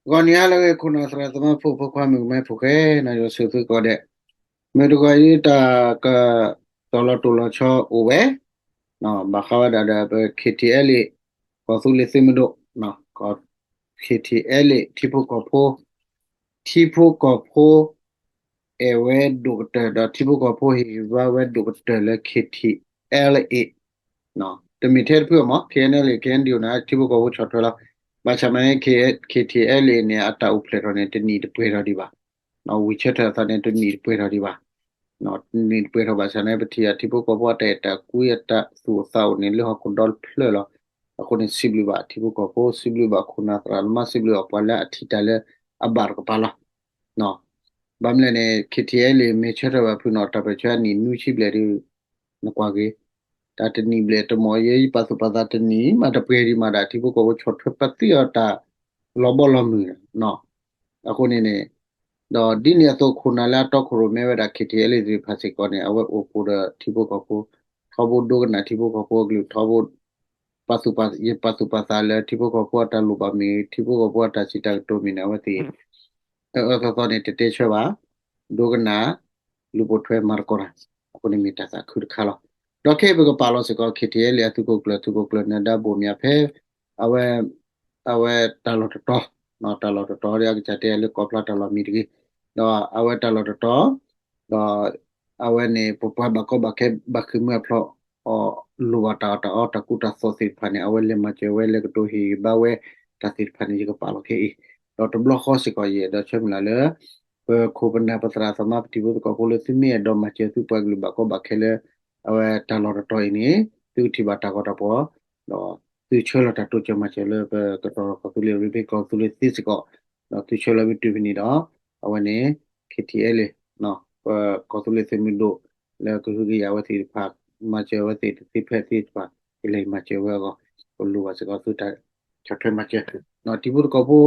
ဂီၤနံၤဟါလၢအဂ့ၤ ခိၣ်နၢ်သရၣ်သမါဖိ ဖိခွါမုၣ်ကမဲဖိဃဲ နယွၤဆိၣ်ဂ့ၤသုကိးဂၤဒဲး, မုၢ်တဂီၤအံၤတၢ်က တီၤလီၤတိၢ်လီၤဆီအိၣ်ဝဲ, ဘၣ်ဃးဝဲဒၣ်ဒီးပ K T L A ကီၢ်သူလ့ၤသုးမုၢ်ဒိၣ်, K T L A ထံဖိကီၢ်ဖိ, ထံဖိကီၢ်ဖိ အဲၣ်ဝဲဒိၣ်ကတၢၢ် ဒီးထံဖိကီၢ်ဖိဟ့ၣ်ဂံၢ်ဘါဝဲဒိၣ်ကတၢၢ်လၢ K T L A တမ့ၢ်ထဲတဖုအမး K N L A K N D O န့ၣ် ထံဖိကီၢ်ဖိဆီၣ်ထွဲလီၤ. ဘၣ်ဆၣ်မ့ၢ် K T L A န့ၣ် အတၢ်အိၣ်ဖျဲၣ်ထီၣ်န့ၣ် တနံၣ်တပှဲၤထီၣ်ဒံးဘၣ်, ဝံၤဆၢထၢၣ်အသးန့ၣ် တနံၣ်တပှဲၤထီၣ်ဒံးဘၣ်, တနံၣ်တပှဲၤထီၣ်ဘၣ်ဆၣ်န့ၣ် ပထံၣ်အထံဖိကီၢ်ဖိအတၢ်အဲၣ်တၢ်ကွံ အတၢ်သူၣ်အိၣ်သးအိၣ်န့ၣ် လၢဟီၣ်ခိၣ်ဒီတဖျၢၣ်လီၤ. အဃိန့ၣ် စံးဘျုးဘၣ်ထံဖိကီၢ်ဖိ စံးဘျုးဘၣ်ခိၣ်နၢ်သရၣ်သမါ စံးဘျုးဘၣ်ပှၤလၢအထံၣ်တၢ်လၢအဘၣ်တကပၤလီၤ. ဘၣ်မနုၤလဲၣ်န့ၣ် K T L A မ့ၢ်ဆၢထၢၣ်ဘၣ်ဖုးန့ၣ် တၢ်ပၢၢ်ဆၢအနံၣ်နွံဆံဘျဲၣ်ဒုး နကွၢ်က့ၤ, တၢ်တနံၣ်ဘျဲၣ်တမီၢ်ယဲ ယပာ်သူၣ်ပာ်သးတနံၣ်မးတပှဲၤဒံးမးဒၣ် ထံဖိကီၢ်ဖိဆီၣ်ထွဲပသံအီၤတၢ်လီၤဘီလီၤမုၢ်, အဃိန့ၣ်န့ၣ် ဒီးဒ်န့ၣ်အသိးခိၣ်နၢ်လၢအတီခိၣ်ရိၣ်မဲဝဲဒၣ် K T L A သ့ၣ်တဖၣ်စ့ၢ်ကီးန့ၣ် အဝဲအိၣ်ဖှိၣ်ဒီးထံဖိကီၢ်ဖိ, ထီဘိဒိကနၣ်ထံဖိကီၢ်ဖိအကလုၢ်, ထီဘိ ပာ်သူၣ်ပာ်, ယပာ်သူၣ်ပာ်သးလၢထံဖိကီၢ်ဖိအတၢ်လိၣ်ဘၣ်မ့ၢ်ဂ့ၤ, ထံဖိကီၢ်ဖိအတၢ်စံးတၢ်ကတိၤမ့ၢ်ဂ့ၤန့ၣ် အဝဲသ့ၣ် အအၢသီသီန့ၣ် တတဲဆၢဘၣ်, ဒိကနၣ်, လူၤပိာ်ထွဲမၤသကိးတၢ်, အဃိန့ၣ်မ့ၢ်တၢ်သးခုတခါလီၤ. ဒီးခဲအံၤပကပာ်လီၤစ့ၢ်ကီး K T L A အသုးခိၣ်ကျၢၢ် သုးခိၣ်ကျၢၢ်နၢၤဒါဘိၣ်မၠးဖဲ အဝဲ, အဝဲတၢ်လီၢ်တတီၤ, တၢ်လီၢ်တတီၤဒီးအကစၢ်တဲလၢကီၢ်ဖျါတၢ်လီၢ်မံၤတဂ့ၤ, ဒီးအဝဲတၢ်လီၢ်တတီၤ ဒီးအဝဲန့ၣ် ပပှၤဘၣ်ကီဘၣ်ခဲဘၣ်ဃ့ၢ်မှံဟးဖျိးအီၤ လိၣ်ဘၣ်တၢ်အီၣ်တၢ်အီတၢ်ကူတၢ်သိးသ့ၣ်တဖၣ်န့ၣ် အဝဲလဲၤမၤစၢၤဝဲ လဲၤကတိၤဟ့ၣ်ဂံၢ်ဘါဝဲ တၢ်သ့ၣ်တဖၣ်န့ၣ် ယကပာ်လီၤခဲအံၤ, ဒီးတဘျီဃီစ့ၢ်ကီးယအဲၣ်ဒိးဆၢမုၢ်လၢ်လၢ ပခိၣ်ပနၢ်ပသရၣ်သမါ ပတံၤဖိသကိးဖိလၢသုမ့ၢ်အဲၣ်ဒိးမၤစၢၤသုပှၤကလုာ်ဘၣ်ကီဘၣ်ခဲလၢ အဝဲတၢ်လီၢ်တတီၤအံၤန့ၣ် သုကထံၣ်ဘၣ်တၢ်ဂီၤတၢ်ဖီၣ် ဒီးသုဆှၢလီၤတၢ်တိစၢၤမၤစၢၤလၢပကတီၤလီၤကီၢ်သူလ့ၤ ရ့ဖ့ကီၢ်သူလ့ၤသ့စ့ၢ်ကီး, ဒီးသုဆှၢလီၤမ့ၢ်တုၤဖဲန့ၣ်ဒီး အဝဲန့ၣ် K T L A ပကီၢ်သူလ့ၤသုးမုၢ်ဒိၣ် လၢကဟုကယာ်ဝဲသ့ၣ်တဖၣ် မၤစၢၤဝဲသ့ၣ်တသ့ဖဲသ့ၣ်တဖၣ် ကလဲၤမၤစၢၤဝဲအဂီၢ် ပလိၣ်ဘၣ်စ့ၢ်ကီးသုတၢ်ဆီၣ်ထွဲမၤစၢၤ, ဒီးထံဖိသကိးဖိ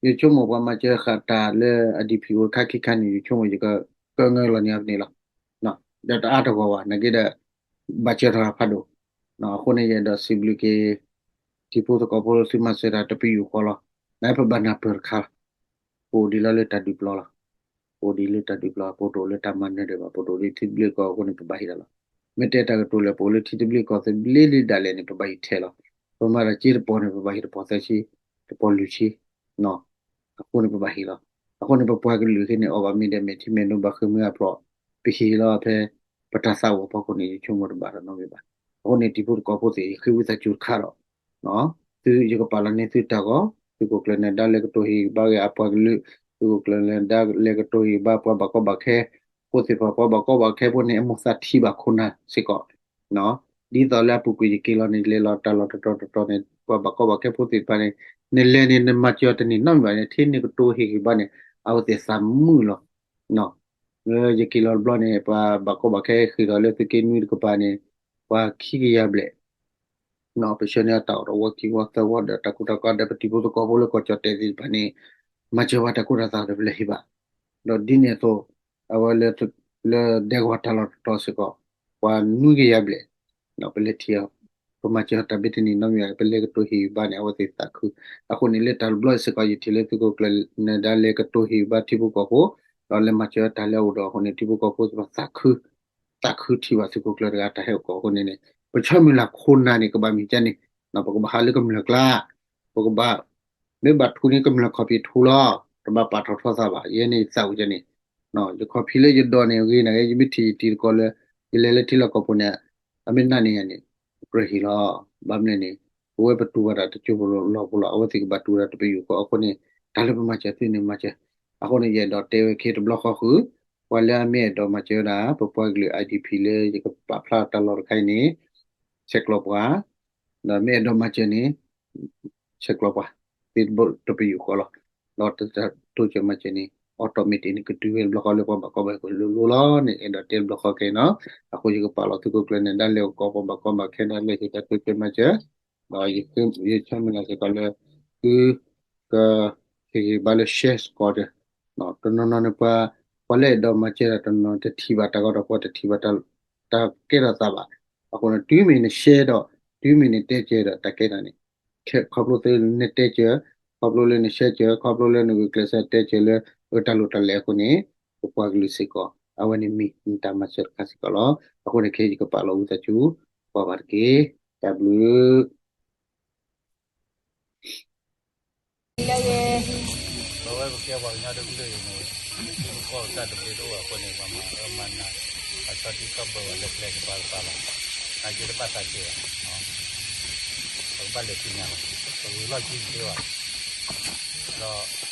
ယဆိကမိၣ်ပှၤမၤစၢၤဃာ်တၢ်လၢ I D P အိၣ်တခါခံခါန့ၣ် ယဆိကမိၣ်ယက ကငၢလီၤန့ၢ်အီၤဖဲန့ၣ်လီၤ. ဒီးတအါတဂီၢ်ဘၣ် နာ်က့ဒီး ဘၣ်စၢၤထီၣ်ဖးဒိၣ်, အဃိန့ၣ်ယအဲၣ်ဒိးစံးဘျုးက့ၤ ထံဖိသကိးဖိသုမၤစၢၤတၢ်တပယူာ်ဃီလီၤ. နပဘၣ်နၢ်ပၢၢ်တခါလီၤ. ပအိၣ်ဒံးလီၤလၢတၢ်ဒုးပျီလီၤ. ပအိၣ်ဒံးလၢတၢ်ဒုးပျီ ပတအိၣ်လၢတၢ်မၤနၢၤဒၢးဘၣ် ပတအိၣ်လၢထံသဘျ့ကီၢ်အဃိန့ၣ် ပဘၣ်ဟ့ၣ်တၢ်လီၤ. မ့ၢ်တဲတၢ်ကတိၤလၢ ပအိၣ်လၢထံသဘျ့ကီၢ်သဘျ့လံဒၣ်လဲာ်န့ၣ် ပဘၣ်ဟ့ၣ်ထဲလီၤ. ပမၤတၢ်စ့တပီၢ်န့ၣ် ပဘၣ်ဟ့ၣ်တပီၢ်သၢဆံ, တပီၢ်လွံၢ်ဆံ အဃိန့ၣ်ပဘၣ်ဟ့ၣ်လီၤ. အဃိန့ၣ် ပပှၤကလုာ်ခဲန့ၣ် အီၣ်ဘၣ်မ့ၤဒဲးမဲာ်ထံမဲာ်နိ ဘၣ်ဃ့ၢ်မှံဟးဖျိး ပဟ့ၣ်လီၤဖဲ ပတၢ်သးဝံၣ်အဖီခိၣ်န့ၣ် ယဆိကမိၣ်တဘၣ်ဒီးနီတမံၤဘၣ်. အဃိန့ၣ် တံၤဖိသကိးဖိသ့ၣ် ယဃ့ဝံသးစူၤတခါဒီး သုယကပာ်လီၤန့ၢ်သုတၢ်ဂီၤ သုးခိၣ်ကျၢၢ်နၢၤဒါလဲၤကတိၤဟ့ၣ်ဂံၢ်ဘါဝဲ အပှၤကလုာ်, သုးခိၣ်ကျၢၢ်နၢၤဒါလဲၤကတိၤဟ့ၣ်ဂံၢ်ဘါပှၤဘၣ်ကီဘၣ်ခဲ ဖိသ့ၣ်တဖၣ် ပှၤဘၣ်ကီဘၣ်ခဲဖိန့ၣ် အမိၢ်သးထံၣ်ဘၣ်ခိၣ်နၢ်စ့ၢ်ကီး ဒ်သိးလၢအပူၤကွံာ်ယက့ၤလီၤန့ၣ် လဲၤလီၤတၢ်လီၢ်တတီၤတတီၤန့ၣ် ပှၤဘၣ်ကီဘၣ်ခဲဖိသ့ၣ်တဖၣ်န့ၣ် နလဲၤန့ၣ် နမၤစၢၤတန့ၢ်နီတမံၤဘၣ်န့ၣ် ထဲန့ၣ်ကတိၤဟ့ၣ်ဂံၢ်ဘါန့ၣ် အဝဲသ့ၣ်သးမုာ်လီၤ. လၢယက့ၤလီၤတဘျီန့ၣ် ပှၤဘၣ်ကီဘၣ်ခဲဃ့ၢ်ထီၣ်လၢသုးက့နွံတကပၤန့ၣ် ပှၤခံကယၤဘျဲၣ် ပဆှၢန့ၢ်အတၢ်အီၣ်တၢ်အီ ဝီခံဝီသၢဝီဒီးတၢ်ကူတၢ်ကၤ ဒီးပတံၤဖိသကိးဖိလၢကီၢ်ကၠီၣ်တဲာ်သ့ၣ်တဖၣ်န့ၣ် မၤစၢၤပှၤတၢ်ကူတၢ်ကၤဒီးပလဲၤဟ့ၣ်ဘၣ်. ဒီးဒ်န့ၣ်အသိး အဝဲလၢ လၢဒဲကဝီၤတၢ်လီၢ်တတီၤစ့ၢ်ကီး ပှၤနွံကယၤဘျဲၣ် ပလဲၤထံၣ်အီၤ ပမၤစၢၤတၢ်ဘၣ်တနံၤနီတမံၤ ပလဲၤကတိၤဟ့ၣ်ဂံၢ်ဘါန့ၣ် အဝဲသ့ၣ်သးခု. အဃိန့ၣ် လၢတၢ်တဘျီစ့ၢ်ကီး ယထံၣ်လၢသုးခိၣ်ကျၢၢ်နၢၤဒါလဲၤကတိၤဟ့ၣ်ဂံၢ်ဘါထံဖိကီၢ်ဖိ ဒီးလဲၤမၤစၢၤတၢ်လၢအအိၣ်ဒီးအဃိန့ၣ် ထံဖိကီၢ်ဖိသ့ၣ်တဖၣ်သးခု သးခုထံၣ်ဘၣ်သုးခိၣ်ကျၢၢ်တဂၤတၢ်ဟဲအိၣ်ကီးအဃိန့ၣ်န့ၣ် ပဆၢမုၢ်လၢ်ခိၣ်နၢ်န့ၣ် ကဘၣ်မ့ၢ်ကဲန့ၣ် ပကဘၣ်ဟးလၢကမျၢၢ်ကျါ ပကဘၣ် မ့ၢ်ဘၣ်ထူန့ၣ်ကမျၢၢ်ခီၣ်ဖံးထူလီၤ တဘၣ်ပာ်ထီၣ်ထီသးဘၣ် ယဲန့ၣ်ယသးဝံၣ်ကဲန့ၣ် ယခီၣ်ဖံးလၢယဒိးန့ၣ်ဂ့ၤန့ၣ်ဂ့ၤ ယမ့ၢ်ထံၣ်ယတံၤသကိးလၢ ယလဲၤလၢထံလီၢ်ကီၢ်ပူၤန့ၣ် အမ့ၢ်နာ်န့ၢ်ယၤန့ၣ် ကြၢးဟ့ၣ်လီၤ. ဘၣ်မနုၤလဲၣ်န့ၣ် ပဝဲပတူၢ်ဘၣ်တၢ်တစိၢ်ဖိလီၤဖိလီၤ အဝဲသ့ၣ်ကဘၣ်တူၢ်တၢ်တပယူာ်ဃီအဃိန့ၣ် တၢ်လၢပမၤစၢၤသုန့ၣ်မၤစၢၤ. အဃိန့ၣ် ယအဲၣ်ဒိးတဲဝဲခဲတဘျီဃီဃုာ် ပှၤလၢအမ့ၢ်အဲၣ်ဒိးမၤစၢၤဝဲဒၣ် ပပှၤကလုာ် I D P လၢယကပာ်ဖျါတၢ်လီၢ်တခါအံၤန့ၣ် ဆဲးကျိးပှၤ ဒီးမ့ၢ်အဲၣ်ဒိးမၤစၢၤန့ၣ် ဆဲးကျိးပှၤ သုတဘၣ်တပယူာ်ဃီလီၤ. ဒီးတၢ်တိစၢၤမၤစၢၤန့ၣ် automatic န့ၣ် ကတုၤဝဲတဘျီဃီလၢပှၤဘၣ်ကီဘၣ်ခဲလိၤလိၤလီၤန့ၣ် အဲၣ်ဒိးတဲတဘျီဃီခဲအံၤနီၤ. အဃိယကပာ်လီၤသုးခိၣ်ကျၢၢ်နၢၤဒါလဲၤအိၣ်ကီး ပှၤဘၣ်ကီဘၣ်ခဲဒၣ်လဲာ်ဟ့ၣ်တၢ်တိစၢၤမၤစၢၤ ဒီးယဆၢမုၢ်လၢ်စ့ၢ်ကီးလၢ သု က ဟ့ၣ်ဂံၢ်ဘါလၢ share စ့ၢ်ကီးဒီး တနီၤနီၤန့ၣ်ပှၤ ပှၤလၢအဲၣ်ဒိးမၤစၢၤတၢ်တနီၤ တထံၣ်ဘၣ်တၢ်ဂီၤတၢ်ဖီၣ် တထံၣ်ဘၣ်တၢ်ကဲထီၣ်သးဘၣ်. အဃိန့ၣ် တုၤမ့ၢ်န share ဒီး တုၤမ့ၢ်နတဲစၢၤဒီးတၢ်ကဲထီၣ်န့ၣ် ခီဖျိသုနတဲစၢၤ ခီဖျိလၢနဆၢစၢၤ ခီဖျိလၢနဂုာ်ကျဲးစၢးတဲစၢၤလၢ အတၢ်လိၣ်တၢ်လဲၤအဃိန့ၣ် ပပှၤကလုာ်စ့ၢ်ကီး အဝဲန့ၣ်မ့ၢ်နတၢ်မၤစၢၤတခါစ့ၢ်ကီးလီၤ. အဃိန့ၣ်ခဲအံၤယကပာ်လီၤဝံသးစူၤ ကွၢ်ဘၣ်တက့ၢ်. တၢ်ဘျုး ပဝဲပကဲပှၤကညီတကလုာ်အံၤန့ၣ် ထံဖိကီၢ်ဖိတၢ်တဘျ့တအိၣ်အဃိန့ၣ် ပှၤမၤအၢမၤနး ပှၤဆီၣ်တံၢ်ခီၣ်ဘၢပှၤလၢကျဲကပၤကပၤလီၤ. နာ်က့တဘၣ်သးက့ၤဘၣ်, ပကဘၣ်လဲၤသ့ၣ်ညါလီၤ. ပဂုာ်လီၢ်ခံတသ့ဘၣ်. ဒီး